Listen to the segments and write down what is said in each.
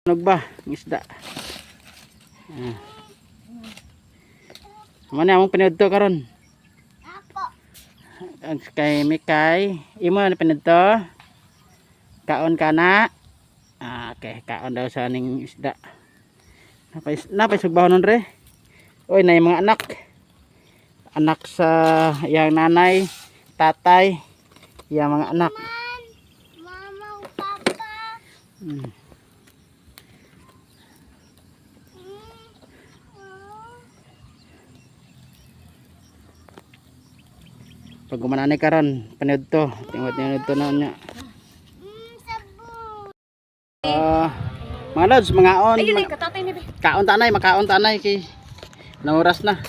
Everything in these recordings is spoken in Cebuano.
Tunog ba? Ang isda. Ah. Mana among pinadto karon? Ako. Ang kay Mikay, imo na pinadto? Kaon ka na? Ah, okay, kaon daw sa aning isda. Napay napay sugbahon nun re. Oy, na yung mga anak. Anak sa iyang nanay, tatay, iyang mga anak. Man, mama, papa. Pag gumanani karon, panood to. Tingwat niya to na niya. Sabon. Ah, mga lods, mga on, Ayun ay katatay ni be. kaon tanay, makaon tanay kay ilang oras na.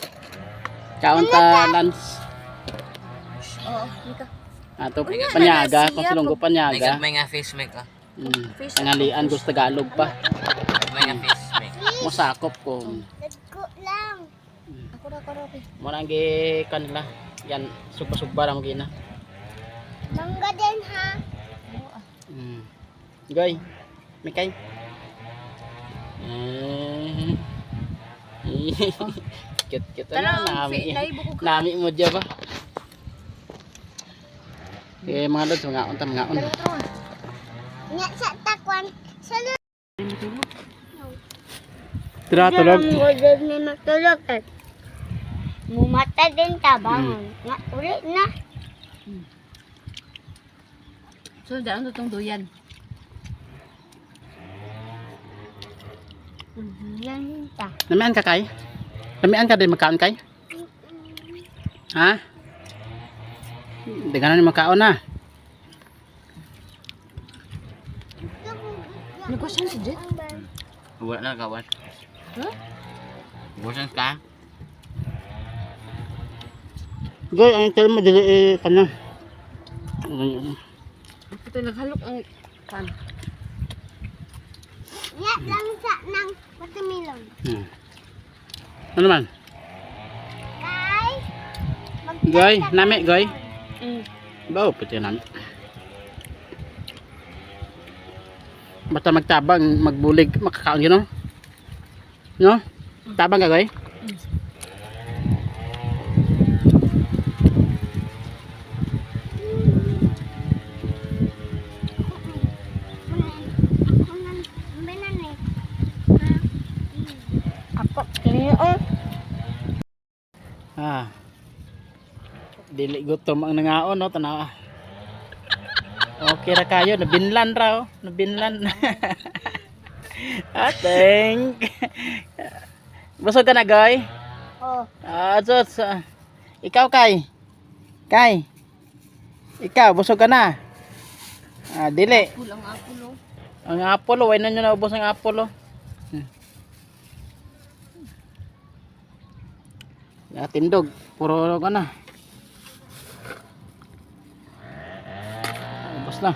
Kaon ta lunch. Oo, Mika. Ato panyaga, kung silunggo panyaga. May nga face make ah. Tangalian ko sa Tagalog pa. May nga face make. Mosakop ko. Nagko lang. Ako ra ko ra be. Mo nang gi kanila. Yan, sugba-sugba ra mo gina. Mangga din ha. Goy. Mikay. Eh. Cute cute na Tarang, nami. naibuko ka. Nami mo diya ba? Eh mga lods, mga unta mga on. Tara, tara. Nya sa takwan. Sa Tira tulog. Tulog ni matulog. Eh. Mumata din tabangon. Nga ulit na. So, daan to tong duyan. Yan ta. Namian ka kay? Namian ka din magkaon kay? Ha? Di ka na ni magkaon na. Nagwasan si Jet? Wala na gawas. Huh? Busan ka? Goy, ang tel mo dili eh kana. Ito naghalok ang kan. Nya lang sa nang watermelon. Ano man? Kay. Goy, nami goy. Bao pati nami. Basta magtabang, magbulig, makakaon yun, no? No? Tabang ka, goy? Ako kini oh. Ah. Dili gutom ang nangaon, no? Tanawa. Okay ra kayo, nabinlan ra, oh. Nabinlan. Ah, thank. Busog ka na, goy? Oh, Ah, sus. Ah. Ikaw, Kay. Kay. Ikaw, busog ka na. Ah, dili. Apple ang apple oh. Ang apple, oh. Why na nyo naubos ang apple, oh. Tindog. Puro ka na. Ubos na.